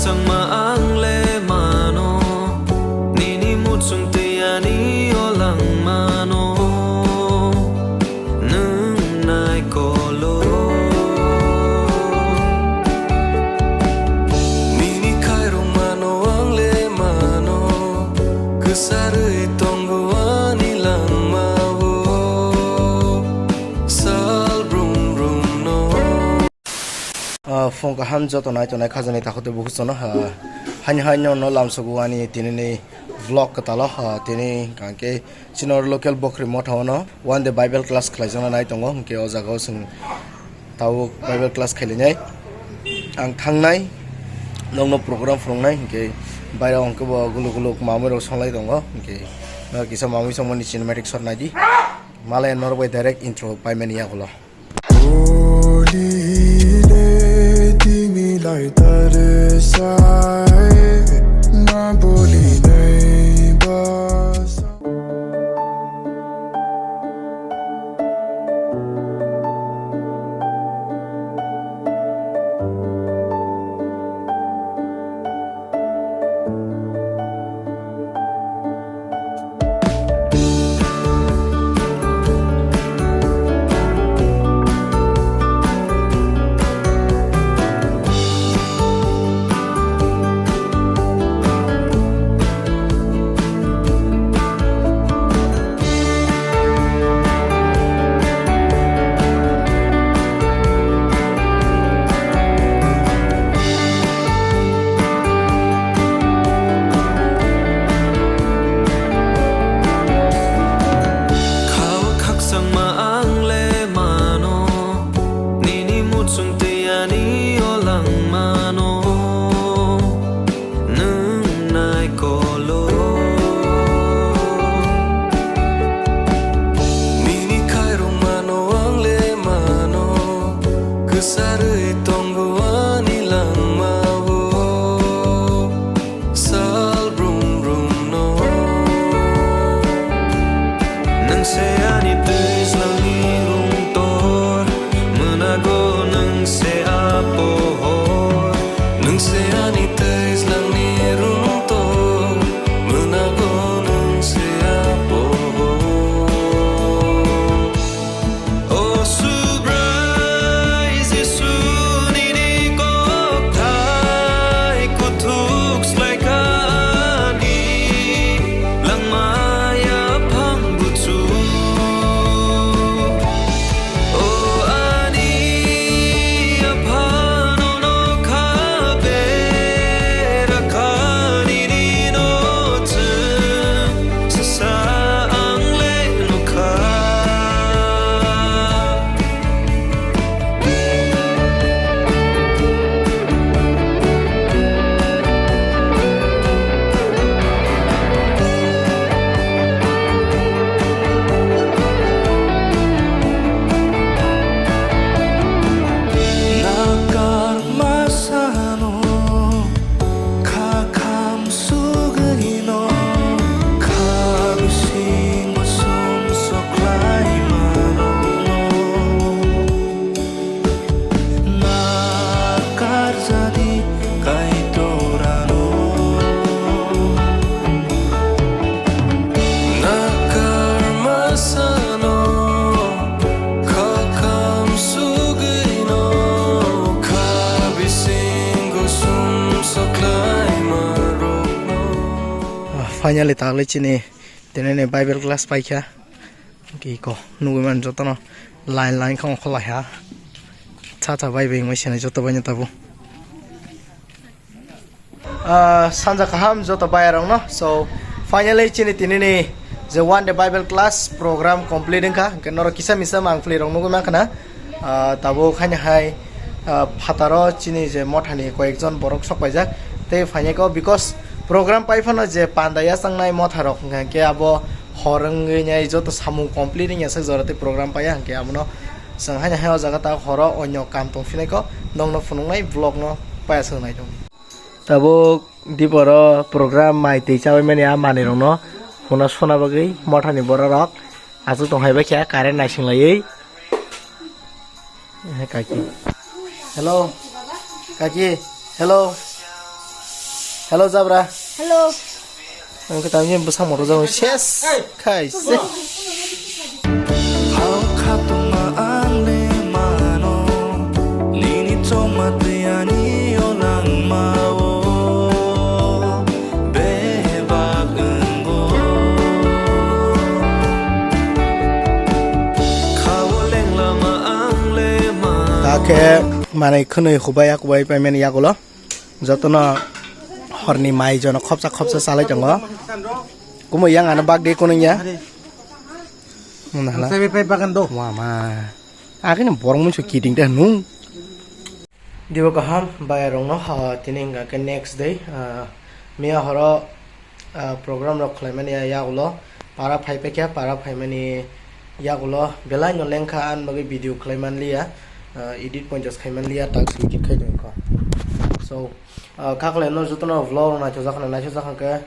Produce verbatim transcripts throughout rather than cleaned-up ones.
Tangma ang le mano, nini muchung tei ani o langmano, nwng naikolo. Nini khairokmano ang le mano, kwsarwi tongo ani langmao, sal brum brumno. Ah, phung kaham joto nai tongnai khajani takhuk tei bukhuk jono, ah, haini haino no lamsogo ani tinini vlog kwtalo, ah, tini hwnkhe chini oro local Bokhri Motha ono one day Bible class khlaijakna nai tongo, hwnkhe o jaga o chwng tabuk Bible class khailainai. Ang thangnai, nokno program phwrwngnai, hwnkhe bairao hwnkhe bo guluk guluk mamui rok songlai tongo, hwnkhe no kisa mamui songmani cinematic shot naidi. Malaya norok bai direct intro paimani yagulo. Holy le timi lai tare sai na boli nai basa. Khao khakchangma ang le mano, nini muchung tei ani o langmano, nwng naikolo. Nini khairokmano ang le mano, kwsarwi tongo ani langmao, sal brum brumno. Nwng se ani twijlangni rungtor, mwnago nwng se a pohor. Nwng se ani twijlangni rungtor, mwnago nwng se a pohor. O Subrai Jisu nini kokthai kuthuk slai kha ani langma yaphang buchu. O ani aphano nokha bera kha nini no chwng sasa ang le nukha. Nakar masano kha kham sugwino kha bisingo sum soklai mano. Nakarjani Kaitorano. Nakar masano, kha kham sugwino, kha bisingo sum soklai marokno. Ah, finally, tagle chini, tini ni Bible class paikha. Ki ko, nugui man jotono line line khong kholai ha. Cha cha bai bai wngmai sene joto bai no tabuk. Ah, sanja kaham joto bayarokno. So, finally chini tinini je one day Bible class program complete wngkha. Hwnkhe norok kisa misa mang phlirok nugui mankha na. Ah, tabuk haino hai, ah, phataro chini je mothani koyekjon borok sokpaijak. Tei phainai kok because program paiphano je panda yachangnai motharok hwnkha hwnkhe abo hor wngwi nai joto samung complete wngya sak jora tei program paiya hwnkhe abono chwng haino hai o jaga ta horo onyo kam tongphinai kok nokno phunuknai vlog no paiya swk nai tongo. Tabuk diporo program mai twi chabai mani a manwi rokno huna suna bagwi mothani borok rok aswk tong hai bai khe current naising laiwi. Eh, kaki. Hello. Kaki. Hello. Hello, Jabra. Hello. Ang khe tangwi bwsang moto jagwi ses khai se. Hao khatungma ang le mano, nini chongma tei ani o langma o bebak wngo. Khao lenglama ang le mano. Hakhe manwi khwnwi hubai yakubai paimani yagulo. Jotono horni mai jono khopsa khopsa salai tongo. Kumo yang ano bak de kunung ya. Muna hala. Sabi pai bagan do. Wa ma. Agini borok munso kiting de nung. Dibo kaham bayarokno, ah, tini hingka khe next day, ah, miya horo, ah, program rok khlaimani ya yagulo para phai paikha, para phaimani yagulo belai no lengkha, ani bagwi video khlaimanliya, ah, edit ponchas khaimanliya, task edit khai tongkha. So, ah, khaklai no jotono vlog rok naithokjakna, naithokjakha khe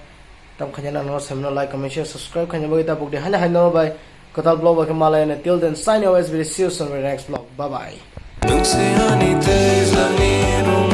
tam khaina no semno like, comment, share, subscribe khaina bagwi tabuk di haino haino bai kwtal vlog bai khe malai, and till then sign always be see you soon in the next vlog. Bye bye. Nung se ani twijlangni